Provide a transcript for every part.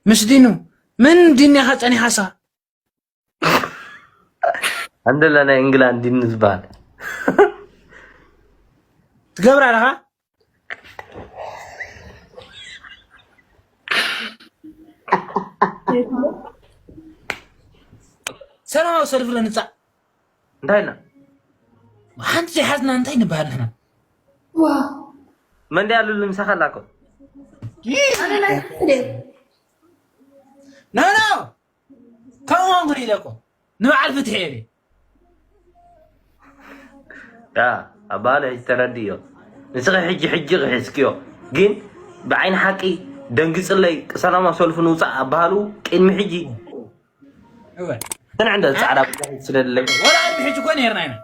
ምስ ዲኑ ምን ዲን ኢኻ ጸኒሓሳ? ኣንደላ ናይ እንግላንድ ዲን ዝበሃል ትገብር ኣለኻ? ሰላማዊ ሰልፊ ለንጻእ እንታይ ኢልና ሓንቲ ዘይሓዝና እንታይ ንበሃል ንሕና? ዋው መንዲ ኣሉሉ ምሳኻ ኣላኮ ኣነ ናይ ሕደ ናና ከምኡ ንኽእል ኢለ እኮ ንበዓል ፍትሒ እየ ዳ ኣባለ ተረድዮ ንስኺ ሕጂ ሕጂ ክሕዝክዮ ግን ብዓይኒ ሓቂ ደንግፅለይ ሰላማዊ ሰልፊ ንውፃእ ኣባሃሉ ቅድሚ ሕጂ እወ ተንዕንደ ፃዕዳ ስለለይ ወላ ቅድሚ ሕጂ እኮ ነርና ኢና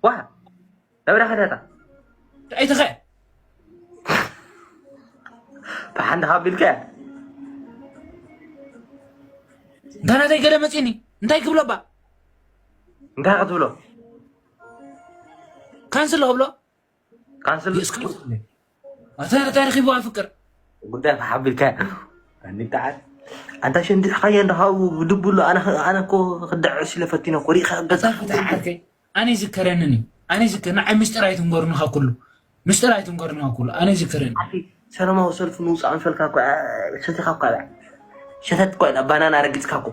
ዋ ነብራ ከዳታ ኣይትኸ ብሓንድ ሃቢልከ እንታ ናተይ ገለ መፂኒ እንታይ ክብሎ ባ እንታይ ክትብሎ ካንስል ክብሎ ካንስል እስክሪን ኣታ እንታይ ረኺብዋ ፍቅር ጉዳይ ሓቢልካ እንዲታዓል ኣንታ ሸንዲሕካዮ እንዳ ካብኡ ብድብሉ ኣነ ኣነ እኮ ክድዕስ ኢለ ፈቲነ እኮ ሪኢኻ ኣታ ፍትሓ ዓርከይ ኣነ ይዝከረንን እዩ ኣነ ይዝከር ንዓይ ምስጢር ኣይትንገሩኒ ካብ ኩሉ ምስጢር ኣይትንገሩኒ ካብ ኩሉ ኣነ ይዝከረኒ ሰላማዊ ሰልፊ ንውፃእ እንፈልካ እኮ ሰቲኻ እኮ ሸተት እኮ ኢላ ባናና ረጊፅካ እኮ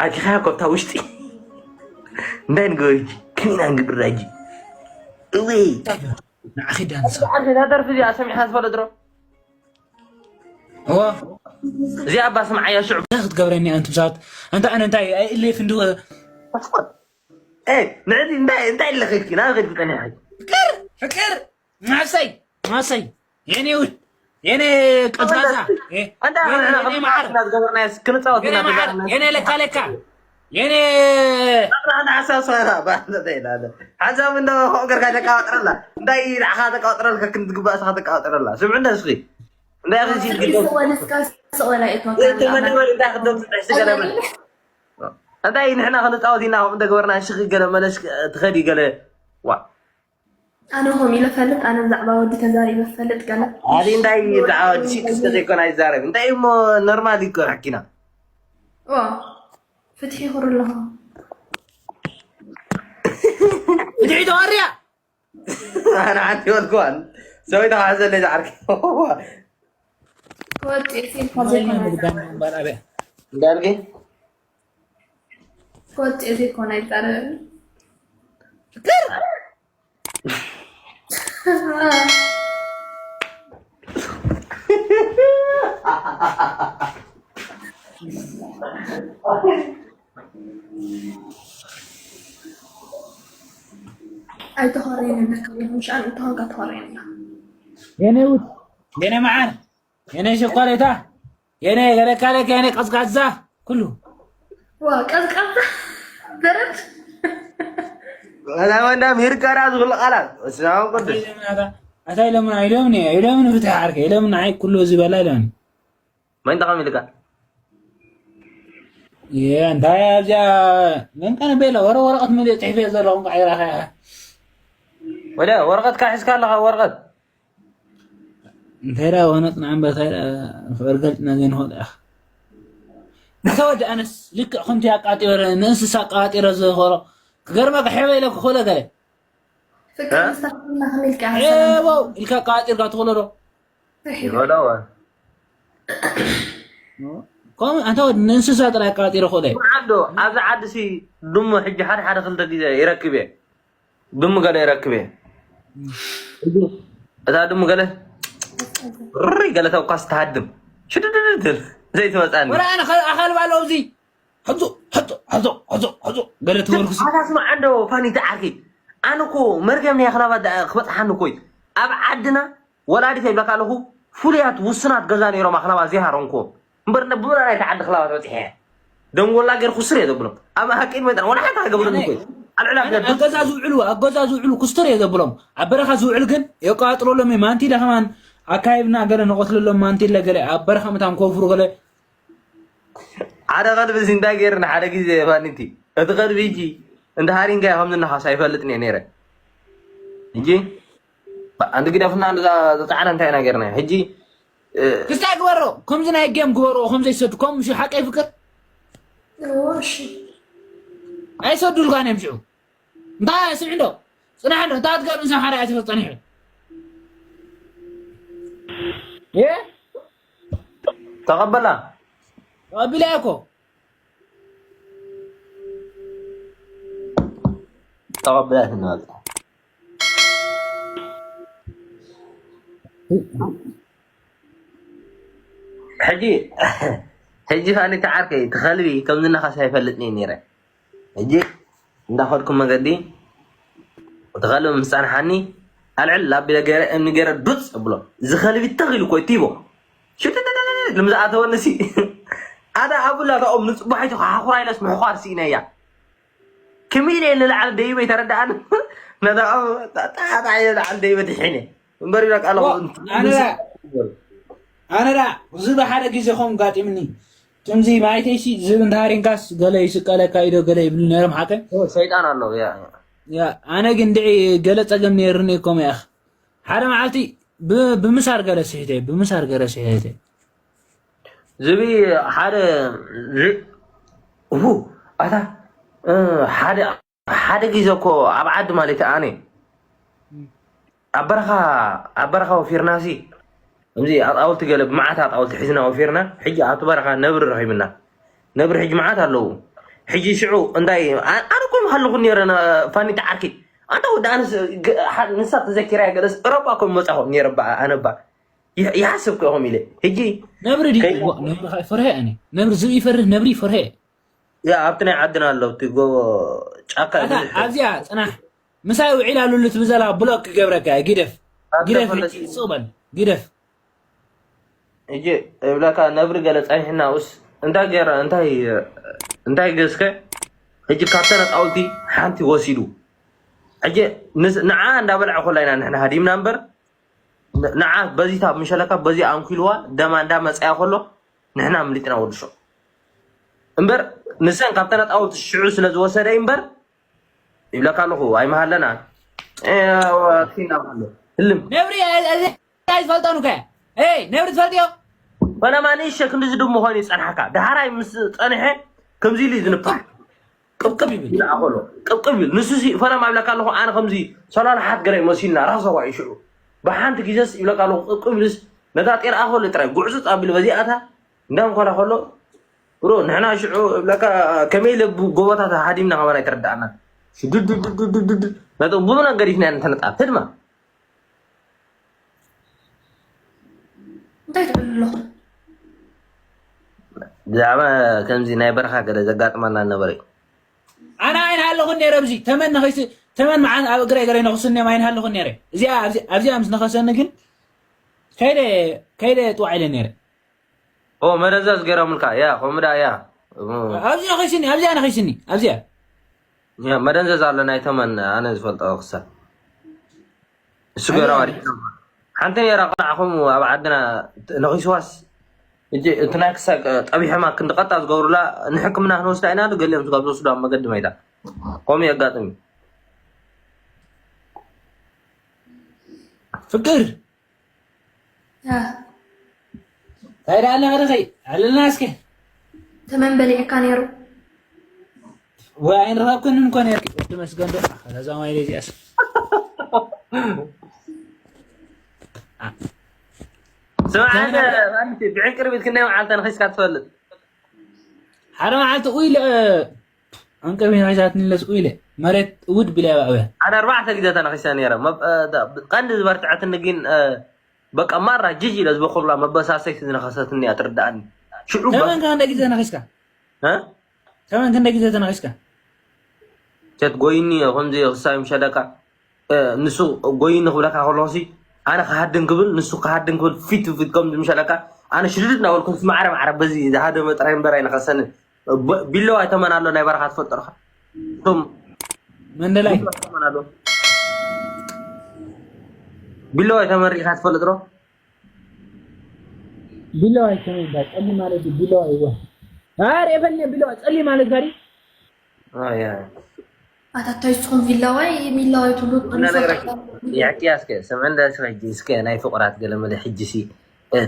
ኣቲኻያ እኮ ኣብታ ውሽጢ እንታይ ንገበርጂ ከሚና ንግብር ዳጂ እወይ ንዓኺ ዳንሳ እዛ ደርፊ እዚኣ ሰሚዕካ ትፈልጥ ድሮ እዎ እዚኣ እባ ስምዓያ ሽዑ እንታይ ክትገብረኒ ኣንቱም ሰባት ኣንታ ኣነ እንታይ ኣይእለፍ እንዲ ፓስፖርት ኤ ንዕዲ እንታይ እንታይ ኣለኺ ኢልኪ ናብ ኸድኪ ጠኒሕኪ ፍቅር ፍቅር ማሰይ ማሰይ የኔ ውድ የኔ ቀዝቃዛ እንዳ ንሕና የኔ መዓር ዝገበርናዮ ክንፃወት የኔ ኢና መዓር የኔ ለካ ለካ የኔ ሓሳብ ሰራ ሓሳብ እንደ ኸው ገርካ ተቃዋጥረላ እንታይ ንዓኻ ተቃዋጥረልካ ክንትግባእ ስኻ ተቃዋጥረላ ስምዑ እንደ እስኺ እንታይ ኸዚ ግደም ወልስካ ስቆላ እኮ ተመደበል እንታይ ክደም ትጥሕሲ ገለመለ እንታይ ንሕና ክንፃወት ኢና ከምኡ እንደገበርና ሽኺ ገለ መለሽ ትኸዲ ገለ ዋ ኣነ ሆም ኢለ ፈልጥ ኣነ ብዛዕባ ወዲ ተዛሪበ ፈልጥ ገለ ኣዲ እንታይ ብዛዕባ ወዲ ሲክስ ተዘይኮን ኣይዛረብ እንታይ እሞ ኖርማል ይኮ ሓኪና ኦ ፍትሒ ይኹር ኣለኹ ፍትሒ ተዋርያ ኣነ ሓንቲ ይበልኩዋን ሰበይታ ክሕዘለይ ዝዓርኪ ክወፅእ ሲልካ ዘይኮነ እንዳልኪ ክወፅእ ዘይኮነ ኣይዛረብን ኣይተኾረየን ኣለካ ኣለኹ ምሻን እንተኾንካ ተኾረየን ኣለካ የኔ ውድ የኔ መዓር የኔ ሸኳሌታ የኔ ገለካለካ የኔ ቀዝቃዛ ኩሉ ዋ ቀዝቃዛ በረድ ወላ ወንዳም ይርጋራ ዝብሉ ቃላት እስላም ቅዱስ ኣታ ኢሎምና ኢሎምኒ ኢሎምኒ ፍትሒ ዓርከ ኢሎምኒ ንዓይ ኩሉ ዝበላ ኢሎምኒ መን ጠቐም ኢልካ እንታይ ኣብዚኣ መንቀነ ቤላ ወረ ወረቐት መሊእ ፅሕፈ ዘለኹም ቃዒራኸ ወደ ወረቐትካ ሒዝካ ኣለኻ ወረቐት እንታይ ዳ ወነጥና እምበር እንታይ ዳ ፍቅር ገልፅና ዘይንኽእል ኢኻ ኣታ ወዲ ኣነስ ልክዕ ከምቲ ኣቃጢረ ንእንስሳ ኣቃጢረ ዝኸሮ ክገርመካ ሄበ ኢለ ክኽእሎ ገለ ፍቅር ምስታፍና ከመልካ ሄበው ኢልካ ኣቃጢርካ ትኽእሎ ዶ ይበላዋ ከምኡ ኣንታ ወዲ ንእንስሳ ጥራይ ኣቃጢረ ክእሎ ዓዶ ኣብዚ ዓዲ ሲ ድሞ ሕጂ ሓደ ሓደ ክልተ ግዜ ይረክብ እየ ድሙ ገለ ይረክብ እየ እታ ድሙ ገለ ሪ ገለ ተኳስ ትሃድም ሽድድድድል ዘይትመፃኒ ወላ ኣነ ከ- ኣኻልብ ኣለዉ እዚ ሕዞ ሕዞ ሕዞ ሕዞ ሕዞ ገለ ትበልኩ ሲ ኣታ ስማዕ እንዶ ፋኒቲ ዓርኪ ኣነ እኮ መርገም ናይ ኣኽላባት ክበፅሓኒ እኮ እዩ ኣብ ዓድና ወላዲት ይብለካ ኣለኹ ፍሉያት ውስናት ገዛ ነይሮም ኣኽላባት ዘይሃረምክዎም እምበር ብመላ ናይቲ ዓዲ ኣኽላባት በፂሐ እየ ደንጎላ ገይርኩ ስር እየ ዘብሎም ኣብ ሃቂ መጠን ወላ ሓንቲ ሃገበረኒ እኮ እዩ ኣልዕላ ኣብ ገዛ ዝውዕሉ ኣብ ገዛ ዝውዕሉ ክስቶር እየ ዘብሎም ኣብ በረኻ ዝውዕሉ ግን የቋጥረሎም እዩ ማንቲለ ከማን ኣካይብና ገለ ንቆትለሎም ማንቲለ ገለ ኣብ በረኻ መታን ኮፍሩ ገለ ሓደ ቀልቢ እዚ እንታይ ገይርና ሓደ ግዜ ፋኒቲ እቲ ቀልቢ እጂ እንተ ሃሪንካ ከም ዝነኻስ ኣይፈልጥን እየ ነይረ ሕጂ ኣንቲ ግደፍና እንደዛ ዘፃዕረ እንታይ ኢና ገይርና ሕጂ ክስታይ ግበሮ። ከምዚ ናይ ጌም ግበርዎ፣ ከም ዘይሰዱ፣ ከም ምሽ ሓቀይ ፍቅር እዎ፣ እሺ። ኣይሰዱልካን እዮም ሽዑ። እንታይ ስምዒ እንዶ? ጽናሕ እንዶ፣ እንታይ ትገብር? ምስ ሓደ ኣይትፈልጥ ጸኒሑ። እ? ተቐበላ። ተቐቢላ እኮ። ተቐቢላ ትናወጣ። ሕጂ፣ ሕጂ ፋኒ ተዓርከይ፣ እቲ ከልቢ ከምዚ እናኸሳ ይፈልጥኒ ነይረ። ሕጂ እንዳኸድኩ መገዲ፣ እቲ ከልቢ ምስ ጸንሓኒ፣ ኣልዕል ኣቢለ ገይረ፣ እምኒ ገይረ ዱጽ እብሎ። እዚ ከልቢ ተኽ ኢሉ እኮ ይትይቦ። ሽትትትት ልምዝኣተወኒ ሲ። ኣነ ኣቡላ እታኦም ንጽባሒቱ ክሓኹራ ኢለስ ምሕዃር ስኢነያ። ከመይ ኢለ ንላዕሊ ደይበ ይተረድኣኒ። ነታኦም ጣጣ ኢለ ንላዕሊ ደይበ ድሒነ። እምበር ኢለ ቃል ዋ፣ ኣነ ዳ-፣ ኣነ ዳ፣ ዝብ ሓደ ግዜ ኸም ጋጢምኒ። ከምዚ ማይተይሲ ዝብ እንተሃሪንካስ ገለ ይስቀለካ ኢዶ ገለ ይብሉ ነይሮም ሓቀ። ኦ፣ ሰይጣን ኣሎ፣ ያ፣ ያ። ያ፣ ኣነ ግን ድዒ ገለ ጸገም ነይርኒ እኮ መያኽ። ሓደ መዓልቲ ብ-፣ ብምሳር ገለ ስሒተ፣ ብምሳር ገለ ስሒተ። ዝቢ ሓደ ዝ-፣ እሁ፣ ኣታ፣ እ፣ ሓደ፣ ሓደ ግዜ እኮ ኣብ ዓዲ ማለት ኣነ፣ ኣብ በረኻ፣ ኣብ በረኻ ወፊርናሲ፣ ከምዚ ኣጣውልቲ ገለ፣ ብመዓት ኣጣውልቲ ሒዝና ወፊርና፣ ሕጂ ኣብቲ በረኻ ነብሪ ረኺብና። ነብሪ ሕጂ መዓት ኣለዉ። ሕጂ ሽዑ እንታይ፣ ኣ-፣ ኣነ እኮ ምሃለኹ ነይረ፣ ነ-፣ ፋኒት ዓርኪ። ኣንታ ወዲ ኣነስ ገ-፣ ሓ-፣ ንሳ ተዘኪራ ገለስ፣ እረባ እኮ መጻኹ ነይረ፣ ባ-፣ ኣነባ። ይሕ-፣ ይሓስብ እኮ ኢኹም ኢለ። ሕጂ ነብሪ ድዩ? ከይ- ዋ፣ ነብሪ ኸ-፣ ፈርሀ እኔ። ነብሪ ዝብኢ ይፈርህ፣ ነብሪ ይፈርሀ። ያ፣ ኣብቲ ናይ ዓድና ኣሎ፣ ኣብቲ ጎቦ ጫካ ኣታ፣ ብዙሕ ኣብዚኣ ጽናሕ። ምሳይ ውዒል ኣሉሉ ትብል ዘላ ብሎክ ክገብረካ እየ። ግደፍ። ኣብ ግደፍ፣ ተፈለጥ ሕጂ ስቕ በል። ግደፍ። ሕጂ እብለካ ነብሪ ገለ ጸኒሕና ውስ እንታይ ገይረ፣ እንታይ፣ እንታይ ገዝከ? ሕጂ ካብተን ኣጣውልቲ ሓንቲ ወሲዱ። ሕጂ ንስ-፣ ንዓ እንዳበልዐ ኮላ ኢና ንሕና ሃዲምና እምበር፣ ን-፣ ንዓ በዚታ ምሸለካ በዚ ኣንኪልዋ ደማ እንዳመጽያ ኮሎ ንሕና ኣምሊጥና ወዲ ሹቕ። እምበር ንሰን ካብተን ኣጣውልቲ ሽዑ ስለ ዝወሰደ እምበር ይብለካ ኣለኹ ኣይመሃለና። ኤ፣ ወኪና ኣሎ። ህልም። ነብሪ፣ እ-፣ እዚ ኣይትፈልጦን እኮ። ኤይ፣ ነብሪ ትፈልጥዮ? ፈለማ ንእሸ ክንዲ ዝድብ ምዃኑ ይጸንሓካ። ደሓራይ ምስ ጸንሐ ከምዚ ኢሉ እዩ ዝንፋዕ። ቅብቅብ ይብል። ይልኣኸሎ። ቅብቅብ ይብል። ንሱ ሲ ፈለማ ይብለካ ኣለኹ፣ ኣነ ከምዚ ሰላልሓት ገለ መሲልና ራሰዋ እዩ ሽዑ። ብሓንቲ ግዜስ ይብለካ ኣለኹ፣ ቅብቅብ ኢሉስ ነታ ጤል ኣኸሎ ጥራይ ጉዕጽጽ ኣቢሉ በዚኣታ እንዳንኮላ ከሎ፣ ብሮ፣ ንሕና ሽዑ ይብለካ ከመይ ኢለ ብ-፣ ጎቦታት ሃዲምና ከማን ኣይተረድኣና። ሽዱዱዱዱዱዱ። ነቶም ብመንገዲ ኢልና እንተነጣፍ፣ ህድማ። እንታይ ትብል ኣለኹ? ብዛዕባ ከምዚ ናይ በረኻ ገለ ዘጋጥመና ነበረ እዩ። ኣነ ኣይንሃለኹን ነይረ፣ ኣብዚ ተመን ነኺስ-፣ ተመን መዓን ኣብ እግረይ ገለ ነኽስኒ እዮም ኣይንሃለኹን ነይረ። እዚኣ፣ ኣብዚ-፣ ኣብዚኣ ምስ ነኸሰኒ ግን ከይደ፣ ከይደ ጥዋዕ ኢለ ነይረ። ኦ፣ መደንዘዝ ገይሮምልካ፣ ያ፣ ከምኡ ደኣ፣ ያ። እም። ኣብዚ ነኺስኒ፣ ኣብዚኣ ነኺስኒ፣ ኣብዚኣ። ያ፣ መደንዘዝ ኣሎ ናይ ተመን፣ ኣነ ዝፈልጦ ክሳብ። እሱ ኣነ ገይሮም ኣሪፍ። ሓንቲ ነይራ ቆልዓ ከምኡ ኣብ ዓድና ነኺስዋስ፣ እጂ እቲ ናይ ክሳድ ጠቢሖማ ክንዲ ቀጣ ዝገብሩላ ንሕክምና ክንወስዳ ኢና ኢሉ ገሊኦም ስጋብ ዝወስዱ ኣብ መገዲ መይታ። ከምኡ የጋጥም እዩ። ፍቅር። ያ። እንታይ ደኣ ኣለኻ ደኸይ? ኣለና እስከ። ተመን በሊዕካ ነይሩ። ወይ ኣይንረኸብክንን እኮ ነይርኪ። ወዲ መስገን ዶ? ኣኸ፣ እዛ ማይ ለዚኣስ። ስምዓ፣ ኣንተ፣ ኣንተ፣ ብዕንቅርቢት ክንደይ መዓልቲ ተነኺስካ ትፈልጥ? ሓደ መዓልቲ ኡይ ኢለ፣ ዕንቅርቢት ነኺሳትኒ ኢለስ ኡይ ኢለ፣ መሬት እውድ ቢለ ኣባእበ። ኣነ ኣርባዕተ ግዜ ተነኺሰ ነይረ። መብ-፣ እ፣ ዳ-፣ ቀንዲ ዝበርትዐትኒ ግን፣ እ፣ በቃ ማራ ጅጅ ኢለ ዝበኹላ መበሳሰይቲ ዝነኸሰትኒ እያ ትርድኣኒ። ሽዑ ባ- ተመን ከ ክንደይ ግዜ ነኺስካ? እ? ተመን ክንደይ ግዜ ተነኺስካ? ቸት ጎይኒ እየ፣ ከምዚ ክሳብ ምሸለካ፣ እ፣ ንሱ ጎይኒ ክብለካ ከለኹሲ፣ ኣነ ክሃድን ክብል፣ ንሱ ክሃድን ክብል፣ ፊት ፊት ከምዚ ምሸለካ፣ ኣነ ሽድድ እናበልኩ ምስ ማዕረ ማዕረ በዚ ዝሃደመ ጥራይ እምበር ኣይነኸሰንን። ብ-፣ ቢለዋ ተመን ኣሎ ናይ በረኻ ትፈልጦ ዲኻ? እቶም መንደላይ። ቢለዋ ተመን ኣሎ። ቢለዋ ተመን ሪኢኻ ትፈልጥ ዶ? ቢለዋ ይከመይ እንታይ? ጸሊም ማለት እዩ፣ ቢለዋ ይወ። ኣረ የፈለየ ቢለዋ፣ ጸሊም ማለት ጋሪ። ኣያ። ኣታ እንታይ ንስኹም ቢለዋይ፣ ሚለዋይ ትብሉ? ኣነ ነገረኪ። ይሕክያ እስከ፣ ስምዒ እንዳ እስከ፣ ሕጂ እስከ ናይ ፍቑራት ገለ መለ ሕጂ ሲ፣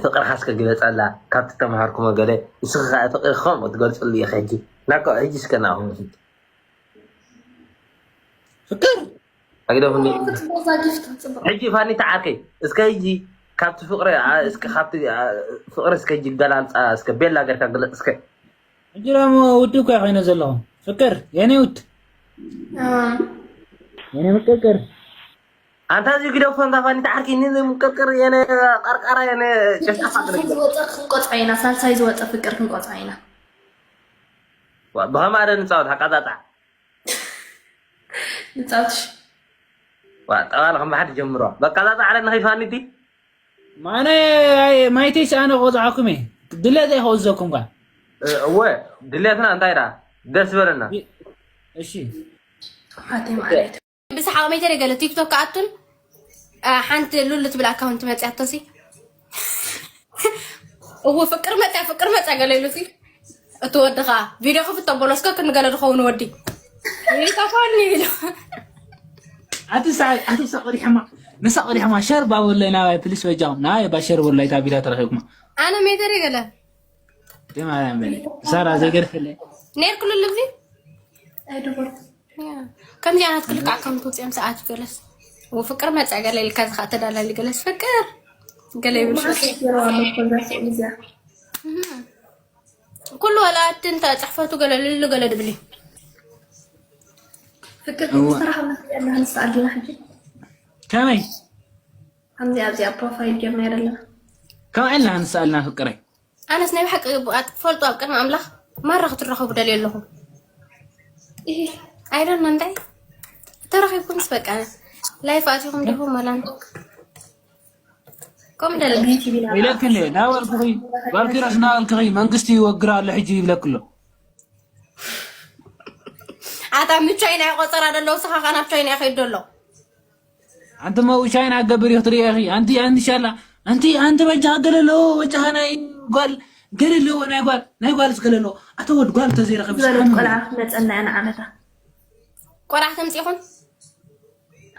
ፍቅርካ እስከ ግለጸላ ካብቲ ተማሃርኩሞ ገለ። እስኺ ከኣ ፍቅርኪ ከምኡ ትገልጽሉ ኢኺ ሕጂ። ናኮ ሕጂ እስከ ናኹም ሂድ። ፍቅር ኣግደፉኒ። ጽቡቕ ዛ ጊፍት ጽቡቕ። ሕጂ ፋኒታ ዓርከይ እስከ ሕጂ ካብቲ ፍቅሪ ኣ- እስከ ካብቲ ኣ- ፍቅሪ እስከ ሕጂ ገላልጻ እስከ ቤላ ገርካ ግለጽ እስከ። ሕጂ ደሞ ውዲ እኮ ኮይነ ዘለኹ። ፍቅር የኔ ውድ፣ የኔ ምቅርቅር። ኣንታ እዚ ግደፎ፣ እንታ ፋኒታ ዓርኪ፣ ኒ ምቅርቅር የኔ ቀርቀራ የኔ ጨፍጫፋ ሳልሳይ ዝወፀ ክንቆፅዖ ኢና። ሳልሳይ ዝወፀ ፍቅር ክንቆፅዖ ኢና። ዋ፣ ብኸማደ ንፃወት ኣቃጣጣ። ንፃወትሽ። ዋ፣ ጠዋል ከም ባሕዲ ጀምሮ። በቃ ዛ ጻዕረ ንኸይ ፋኒቲ። ማነ፣ ኣይ፣ ማይቴስ ኣነ ቆፅዓኩም እየ። ድሌት እየ ከውዘኩም ኳ። እ፣ እወ፣ ድሌትና እንታይ ዳ? ደስ በለና። እሺ። ብሰሓቕ መይተ ገለ ቲክቶክ ኣቱን፣ አ፣ ሓንቲ ሉሉ ትብል ኣካውንት መፅያቶሲ። እዎ ፍቅር መፅያ፣ ፍቅር መፅያ ገለ ኢሉሲ። እቲ ወዲ ኸዓ ቪድዮ ክፍቶ በሎ፣ እስከ ክንገለ ድኸውን ወዲ። ይጠፋኒ ኢሉ። ኣቲ ሳ-፣ ኣቲ ሳ ቀዲሐማ፣ ንሳ ቀዲሐማ፣ ሸር ባበለይ ናባይ፣ ፕሊስ በጃኹም። ናባይ ባ ሸር በለይ፣ እታ ቪድዮ ተረኺብኩማ። ኣነ መይተ ገለ። ደማርያም በለይ። ሳራ ዘይገርፍለይ። ነይርኩሉ ልብዚ? ኣይደበርኩ። ያ። ከምዚ ዓይነት ክልተ ኣካውንት ውፅኦም ሰዓት ገለስ። ወፍቅር መፀ ገለ ኢልካ ዝኻ ተዳላሊ ገለስ ፍቅር። ገለ ይብል ሽሽ። ገይረዋ ኣሎ እኮ እዛ ስእሊ እዚኣ። እህ። ኩሉ ወላ ኣቲ እንተ ፅሕፈቱ ገለ ልሉ ገለ ድብሊ። ፍቅር እዋ። ስራሕ መስሪያ ኣለና ንስኣልና ሕጂ። ከመይ? ከምዚ ኣብዚኣ ፕሮፋይል ጌርና የለና። ከመይ ኢልና ንስኣልና ፍቅረይ? ኣነስ ናይ ብሓቂ ግቡኣት ክፈልጡ ኣብ ቅድሚ ኣምላኽ ማራ ክትራኸቡ ደልየ ኣለኹ። እሂ። I don't know እንታይ ተረኺብኩምስ በቃ ላይፍ ኣቲኹም ዲኹም ወላ እንታይ? ከም ደለ። ኢለክን ናበልክኺ፣ ባልኪራስ ናበልክኺ መንግስቲ ይወግር ኣሎ ሕጂ ይብለክ ኣሎ። ኣታ ኣብ ቻይና ቆፀራ ደሎ፣ ንስኻ ኸ ናብ ቻይና ይኸይድ ደሎ? ኣንቲ መው ቻይና ገብር ይኽትሪ ኢኺ። ኣንቲ፣ ኣንቲ ሻላ፣ ኣንቲ፣ ኣንቲ በጃ ገለሎ፣ በጃ ናይ ጓል ገለሎ፣ ናይ ጓል፣ ናይ ጓል ገለሎ። ኣተ ወድ ጓል ተዘይረኸብ ዝበለት ሓምም። ቆልዓ ክትመፀና እያ ንዓመታ። ቆልዓ ተምፂኹም?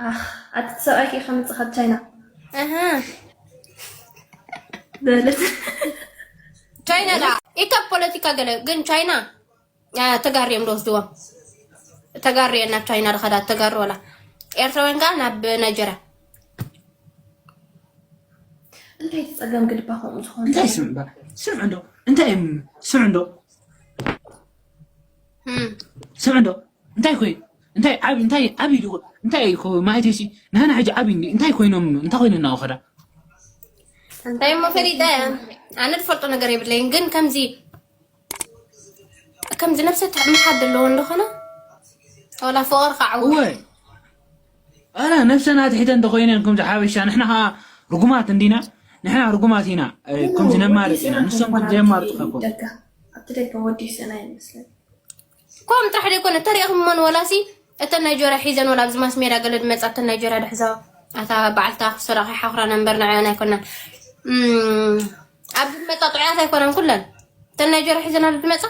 ኣኽ፣ ኣቲ ሰብኣይኪ ከምፅእ ካብ ቻይና። ኣሃ። በለት። ቻይና ዳ፣ ኢታ ፖለቲካ ገለ፣ ግን ቻይና፣ አ፣ ተጋሩ እዮም ዝወስድዎም። ተጋሩ እየን ናብ ቻይና ዝኸዳ፣ ተጋሩ ወላ። ኤርትራውያን ከኣ ናብ ናይጀርያ። እንታይ እቲ ጸገም ግድባ ከምኡ ዝኾነ? እንታይ ስምዕ ባ-፣ ስምዕ እንዶ፣ እንታይ እም-፣ ስምዕ እንዶ። እም። ስምዕ እንዶ፣ እንታይ ኮይ-፣ እንታይ ዓቢ-፣ እንታይ ዓቢ ኢሉ፣ እንታይ እኮ ማለት እሺ፣ ንሕና ሕጂ ዓቢ እንዲ-፣ እንታይ ኮይኖም፣ እንታይ ኮይኖም እናወኸዳ? እንታይ እሞ ፈሊጠ፣ ኣነ ዝፈልጦ ነገር የብለይን፣ ግን ከምዚ፣ ከምዚ ነብሰ ምትሓት ዘለዎ እንደኾነ፣ ወላ ፍቕሪ ከዓ እወ። ኣረ፣ ነብሰና ትሕተ እንተኾይነን ከምዚ ሓበሻ፣ ንሕና ኸዓ ርጉማት እንዲና፣ ንሕና ርጉማት ኢና፣ እ፣ ከምዚ ነማርጽ ኢና፣ ንሶም ግን ዘየማርጹ እኮ። ደጋ፣ ኣብቲ ደጋ ወዲ ሰና ይመስለኒ። ከምኡ ጥራሕ ደይኮነ፣ ተሪእኽሞን ወላሲ እተን ናይ ጆራ ሒዘን ወላ ኣብዚ ማስ ሜዳ ገለ ዝመጻ እተን ናይ ጆራ ድሕዛ፣ ኣታ በዓልታ ክሰራኺ ሓኽራና እምበር ንዓና ኣይኮናን። እም፣ ኣብዚ ዝመጻ ጥዑያት ኣይኮናን ኩለን። እተን ናይ ጆራ ሒዘን ኣብ ዝመጻ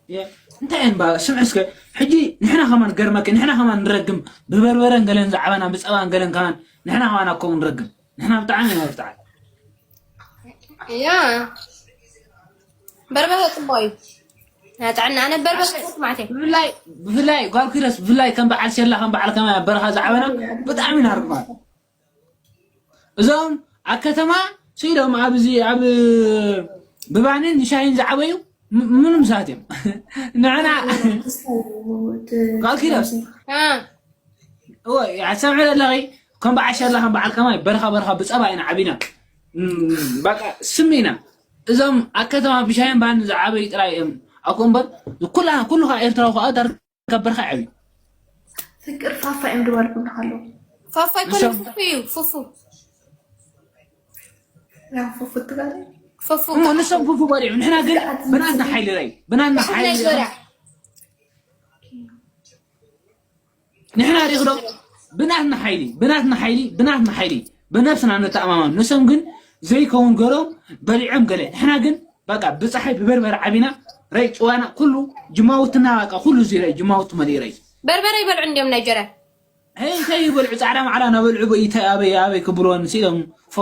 የ-፣ እንታይ እየን ባ-፣ ስምዒ እስከ፣ ሕጂ ንሕና ከማን ገርመኪ፣ ንሕና ከማን ንረግም፣ ብበርበረን ገለን ዝዓበና፣ ብጸባን ገለን ከማን፣ ንሕና ከማን ኣኮ ንረግም። ንሕና ብጣዕሚ ኢና ብጣዕሚ። ያ። በርበረ ጽቡቕ እዩ። ንጥዕና፣ ኣነ በርበረ ጽቡቕ ማለት እየ። ብፍላይ፣ ብፍላይ ጓል ኪሮስ፣ ብፍላይ ከም በዓል ሸላ፣ ከም በዓል ከማን በረኻ ዝዓበና፣ ብጣዕሚ ኢና ርግማት። እዞም ኣብ ከተማ ስኢዶም ኣብዚ ኣብ ብባንን ሻሂን ዝዓበዩ ም-፣ ምንም ሰዓት እዮም። ንዕና ጓል ኪዳን። አ። እወ፣ ይሰምዕ ዘለኺ፣ ከም በዓል ሸላ፣ ከም በዓል ከማይ በረኻ በረኻ ብጸባ ኢና ዓቢና። ም-፣ በቃ ስም ኢና። እዞም ኣብ ከተማ ብሻሂን ባንን ዝዓበዩ ጥራይ እዮም። ኣኮ እምበር ኩላ-፣ ኩሉ ኸኣ ኤርትራዊ ኸኣ ዳር ካብ በረኻ ይዓብዩ። ፍቅር ፋፋ እዮም ድባልኩም ኣለዉ። ፋፋ ኣይኮነን፣ ንሶም ፉፉ እዩ፣ ፉፉ። ያው ፉፉ ትበል። ፉፉ እሞ ንሶም ፉፉ በሊዑ፣ ንሕና ግን ብናትና ሓይሊ ራይ፣ ብናትና ሓይሊ ራይ። ንሕና ሪኽ ዶ? ብናትና ሓይሊ፣ ብናትና ሓይሊ፣ ብናትና ሓይሊ፣ ብነብስና ንተኣማመን። ንሶም ግን ዘይከውን ገሮም በሊዖም ገለ። ንሕና ግን በቃ ብፀሓይ ብበርበረ ዓቢና፣ ራይ ጭዋና ኩሉ ጅማውትና በቃ ኩሉ እዚ ራይ ጅማውቲ መሊኡ ራይ። በርበረ ይበልዑ እንድዮም ናይጀርያ። ሄይ፣ እንታይ ይበልዑ? ጻዕዳ ማዕላ ናበልዑ በይ፣ እንታይ ኣበይ፣ ኣበይ ክብልዎ ንስኢዶም ፎ።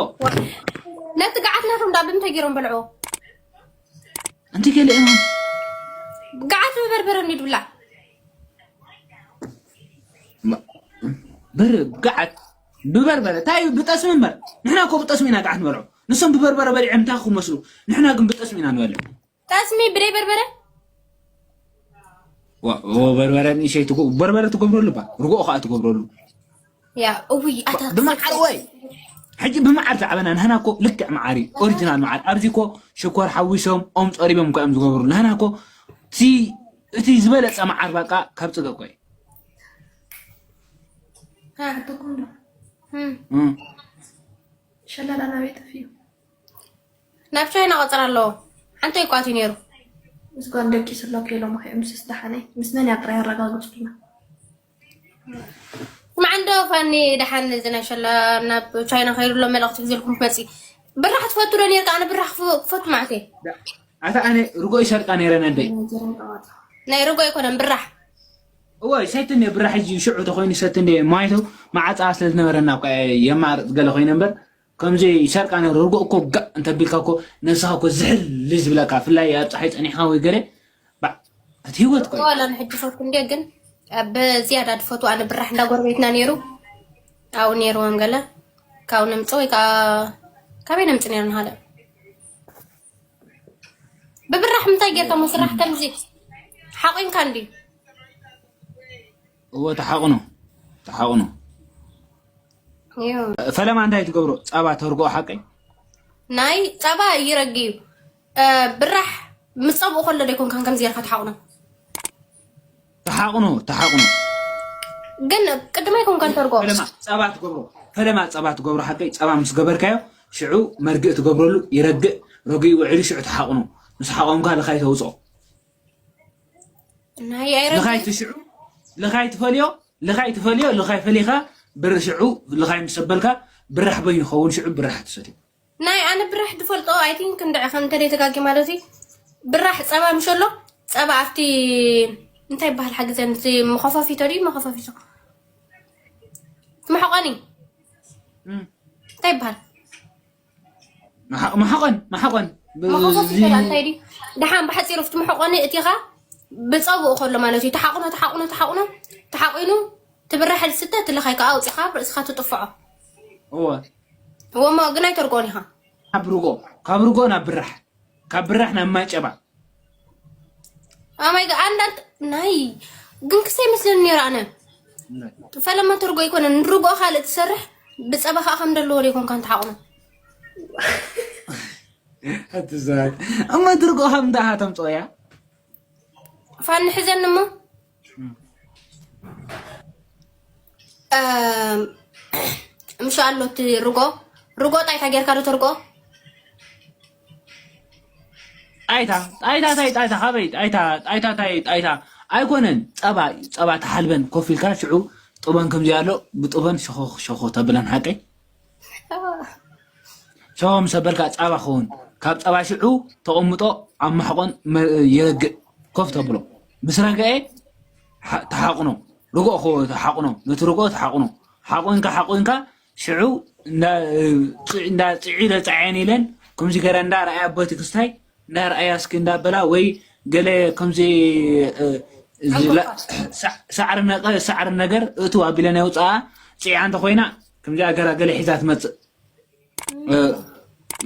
ነቲ ገዓት ናቶም ዳ ብምንታይ ገይሮም በልዕዎ? ኣንቲ ገለ እማ ገዓት ብበርበረ እንዲ ድብላዕ። በር ገዓት ብበርበረ ታይ ብጠስሚ እምበር ንሕና እኮ ብጠስሚ ኢና ገዓት ንበልዖ። ንሶም ብበርበረ በሊዖም እንታይ ክመስሉ? ንሕና ግን ብጠስሚ ኢና ንበልዕ። ጠስሚ ብደይ በርበረ ዋ ኦ በርበረ ንእሸይ ትጎ በርበረ ትገብረሉ ባ ርጎኦ ከዓ ትገብረሉ። ያ እውይ ኣታ ብመዓር ወይ ሕጂ ብመዓር ዝዓበና ንሕና እኮ ልክዕ መዓር እዩ ኦሪጂናል መዓር ኣብዚ እኮ ሽኮር ሓዊሶም ኦም ፀሪቦም እኮ እዮም ዝገብሩ ንሕና እኮ እቲ እቲ ዝበለፀ መዓር በቃ ካብ ፅገ እኮ እዩ። ሓትኩም ዶ እም። እም። ሸላዳ ናበይ ጠፊኡ? ናብ ቻይና ቆፅር ኣለዎ ሓንተ ይቋት እዩ ነይሩ። ምስ ጓል ደቂሱ ኣሎ ከይሎ ምኸ ምስስ ደሓነይ ምስ መን እያ ጥራይ ኣረጋግፁልና። ማዕንዶ ፋኒ ደሓን እዚ ናይ ሸላ ናብ ቻይና ከይዱ ኣሎ መልእኽቲ ግዜልኩም ክመፂ ብራሕ ትፈቱ ዶ ነርካ? ኣነ ብራሕ ክፈ- ክፈቱ ማዕተ ኣታ ኣነ ርጎ ይሰርቃ ነይረ ነደይ ናይ ርጎ ኣይኮነን ብራሕ እወ ይሰትኔ ብራሕ ሕጂ ሽዑ ተኮይኑ ይሰትኔ ማይቶ መዓፃ ስለ ዝነበረና እኳ የማርፅ ገለ ኮይነ እምበር ከምዚ ይሰርቃ ነይሩ ርጎ እኮ ጋእ እንተቢልካ እኮ ነብስኻ እኮ ዝሕል ዝብለካ ፍላይ ኣብ ፀሓይ ፀኒሕካ ወይ ገለ ባዕ እቲ ህይወት እኮ እዩ። ዋላ ንሕጂ ፈቱ እንዴ ግን ብዝያዳ ድፈቱ ኣነ ብራሕ እንዳ ጎረቤትና ነይሩ ኣብኡ ነይርዎም ገለ ካብኡ ነምፅ ወይ ከዓ ካበይ ነምፅ ነይሩ ንሃለ ብብራሕ ምንታይ ጌርካ መስራሕ ከምዚ ሓቂንካ እንዲ እወ ተሓቕኖ ተሓቕኖ እዩ ፈለማ እንታይ ትገብሮ ፃባ ተርጎ ሓቀይ ናይ ፀባ ይረግ እዩ እ፣ ብራሕ ምስ ፀብኡ ከሎ ዶ ይኮንካን ከምዚ ጌርካ ትሓቕኖ ተሓቕኖ ተሓቕኖ ግን ቅድመ ይኮንካን ተርጎ ፈለማ ፃባ ትገብሮ ፈለማ ፃባ ትገብሮ ሓቀይ ፃባ ምስ ገበርካዮ ሽዑ መርግእ ትገብረሉ ይረግእ ረግኡ ውዕሊ ሽዑ ተሓቕኖ ምስ ሓቆንካ ልኻይ ተውፅኦ ናይ ኣይረግ ልኻይ ትሽዑ ልኻይ ትፈልዮ ልኻይ ትፈልዮ ልኻይ ፈሊኻ ብር ሽዑ ልኻይ ምስ ሰበልካ ብራሕ በይኑ ኸውን ሽዑ ብራሕ ትሰትዮ ናይ ኣነ ብራሕ ድፈልጦ ኣይ ቲንክ እንድዒ ከም እንተደይ ተጋጊ ማለት እዩ ብራሕ ፀባ ምሸሎ ፀባ ኣብቲ እንታይ ይበሃል ሓግዘን እቲ መኸፈፊቶ ድዩ መኸፈፊቶ መሕቆኒ እንታይ ይበሃል መሓቆን መሓቆን መኸፈፊቶ እንታይ ድዩ ደሓን ብሓፂሩ ኣብቲ መሕቆኒ እቲኻ ብፀብኡ ከሎ ማለት እዩ ተሓቁኖ ተሓቁኖ ተሓቁኖ ተሓቂኑ ትብራሕ ልስተ ትልኻይ ከዓ ኣውፂኻ ርእስኻ ትጥፍዖ እወ እወ እሞ ግን ኣይተርጎን ኢኻ ካብ ርጎ ካብ ርጎ ናብ ብራሕ ካብ ብራሕ ናብ ማጨባ ኣማይ ጋ ኣንዳት ናይ ግን ክሰይ መስለኒ ነይሩ ኣነ ፈለማ ተርጎ ኣይኮነን ንርጎ ካልእ ትሰርሕ ብፀባ ከዓ ከም ደለዎ ዶ ይኮንካ ንትሓቑኖ ኣቲ ሰባት እሞ ትርጎ ከም እንታይ ተምፅኦ እያ ፋኒ ሕዘኒ እሞ እም፣ ምሻ ኣሎ እቲ ርጎ ርጎ ጣይታ ጌርካ ዶ ተርጎ ጣይታ ጣይታ ታይ ጣይታ ካበይ ጣይታ ጣይታ ታይ ጣይታ ኣይኮነን ፀባ ፀባ ተሓልበን ኮፍ ኢልካ ሽዑ ጥበን ከምዚ ኣሎ ብጥበን ሸኾ ሸኾ ተብለን ሓቀይ ሸኾ ምስ ኣበልካ ፃባ ኸውን ካብ ፀባ ሽዑ ተቐምጦ ኣብ ማሕቆን መ- የረግእ ኮፍ ተብሎ ምስ ረገኤ ሓ- ተሓቕኖ ርጎ ኸ ተሓቕኖ ነቲ ርጎ ተሓቕኖ ሓቆንካ ሓቆንካ ሽዑ እንዳ- እንዳ ፅዒ ለፃዓየን ኢለን ከምዚ ገረ እንዳ ረኣያ ኣቦቲ ክስታይ እንዳ ረኣያ እስኪ እንዳበላ ወይ ገለ ከምዚ እ፣ እዚ ላ- ሳ- ሳዕሪ ነቀ ሳዕሪ ነገር እቱ ኣቢለን የውፅኣ ፅዒያ እንተኮይና ከምዚኣ ገራ ገለ ሒዛ ትመፅእ እ፣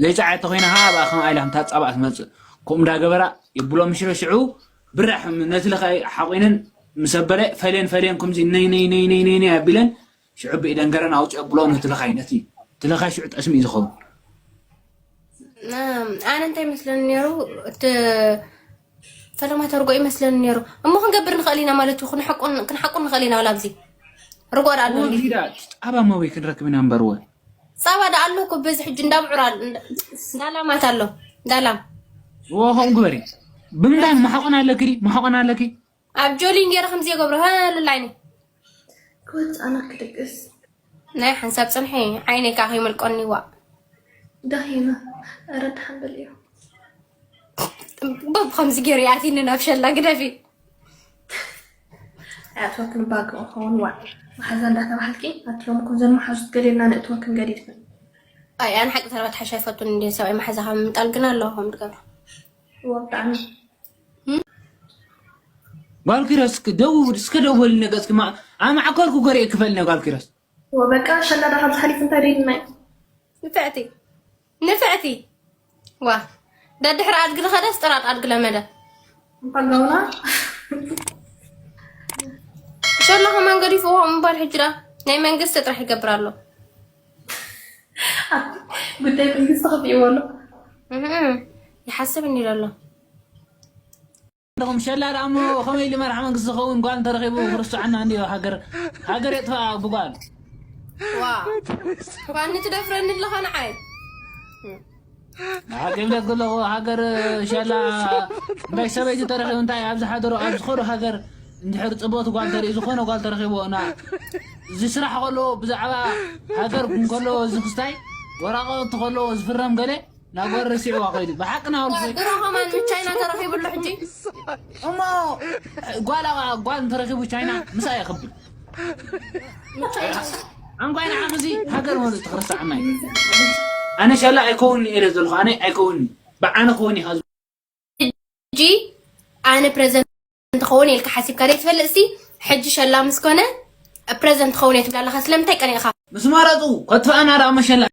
ዘይፀዓየ ተኮይና ከዓ ኣብኣ ከም ኣይላ ከምታ ፃባእ ትመፅእ ከምኡ እንዳገበራ የብሎ ምሽረ ሽዑ ብራሕ ነቲ ለካ ሓቂነን ምስ ኣበለ ፈለየን ፈለየን ከምዚ ነይ ነይ ነይ ነይ ነይ ነይ ኣቢለን ሽዑ ብኢደን ገረን ኣውፅኦ ብሎ ነቲ ለካይ ነቲ እቲ ለካይ ሽዑ ጠስሚ እዩ ዝኸውን ኣነ እንታይ መስለኒ ነይሩ እቲ ፈለማ ተርጎ ይመስለኒ ነይሩ እሞ ክንገብር ንኽእል ኢና ማለት እዩ ክንሓቁን ክንሓቁን ንኽእል ኢና ላብዚ ርጎ ዳ ኣሎ እንዲ ዚዳ ፃባ መበይ ክንረክብ ኢና እምበር ወ ፃባ ዳ ኣሎ እኮ በዚ ሕጂ እንዳብዑር ኣሎ እንዳላማት ኣሎ እንዳላም ወ ከምኡ ግበሪ ብምንታይ መሓቆን ኣለኪ ዲ መሓቆን ኣለኪ ኣብ ጆሊን ገይረ ከምዚ የገብሮ ልላይኒ ክወፅኣና ክድቅስ ናይ ሓንሳብ ፅንሒ ዓይነይ ከዓ ከይመልቆኒ ዋ ደኺመ። ኧረ ደሓን በልዮ። በብ ከምዚ ገይሩ ይኣትኒ ናብ ሸላ ግደፊ ኣያትወክን ባግ ኸውን ዋ መሓዛ እንዳተባሃልኪ ኣትሎም ኩን ዘን መሓዙት ገሌና ንእትወክን ገዲድክን ኣይ ኣነ ሓቂ ተረባት ሓሻ ይፈቱን እንዲ ሰብኣይ መሓዛ ካብ ምጣል ግን ኣለዎም ድገብሩ እዎ ብጣዕሚ ጓል ኪሮስ ደው እስከ ደው በልኒ ገጽኪ ማ ኣማዕከርኩ ገሪኤ ክፈልኒ ጓል ኪሮስ እዎ በቃ ሸላዳ ካብ ዝሓሊፍ እንታይ ደይልና እዩ ንፍዕቲ ንፍዕቲ ዋ ዳድሕሪ ኣድጊ ዝኸደስ ጥራጥ ኣድጊ ለመደ እንኳን ጋውና ሸሎ ከማን ገዲፍዎ እምበር ሕጂ ዳ ናይ መንግስቲ ጥራሕ ይገብር ኣሎ ጉዳይ መንግስቲ ከፊእዎ ኣሎ እህ፣ ይሓስብ እንዲ ዘሎ ኹም ሸላ ደኣ እሞ ከመይ ኢሉ መራሕ መንግስቲ ዝኸውን ጓል እንተረኺቡ ክርስዓና እንዲ ሃገር ሃገር የጥፋ ብጓል ዋ ኳኒ ትደፍረኒ ኣለኻ ንዓይ ሃገር ይብለክ ኣለኹ ሃገር ሸላ እንታይ ሰበይቲ ተረኺቡ እንታይ ኣብ ዝሓደሮ ኣብ ዝኾነ ሃገር እንድሕር ፅቡቕቲ ጓል ተርኢ ዝኾነ ጓል ተረኺቡ ና እዚ ስራሕ ከሎ ብዛዕባ ሃገር እንከሎ እዚ ክስታይ ወራቐት ከሎ ዝፍረም ገለ ናብ ጓል ረሲዕዋ ከይዱ ብሓቂ ናብ ድሮ ከማን ቻይና ተረኺብሉ ሕጂ እሞ ጓል ጓል እንተረኺቡ ቻይና ምሳ የኽብል ኣንኳይ ንዓኽዚ ሃገር መሉ ትኽርስዓና እዩ ኣነ ሸላ ኣይከውን ኢለ ዘለኹ ኣነ ኣይከውን ብዓነ ክውን ኢኻ ሕጂ ኣነ ፕሬዘንት ክኸውን ኢልካ ሓሲብካ ዘይትፈልጥ ሲ ሕጂ ሸላ ምስ ኮነ ፕሬዘንት ክኸውን እየ ትብላ ኣለኻ ስለምንታይ ቀኒእኻ ምስ መረፁ ከጥፍኣና ደኣ መሸላ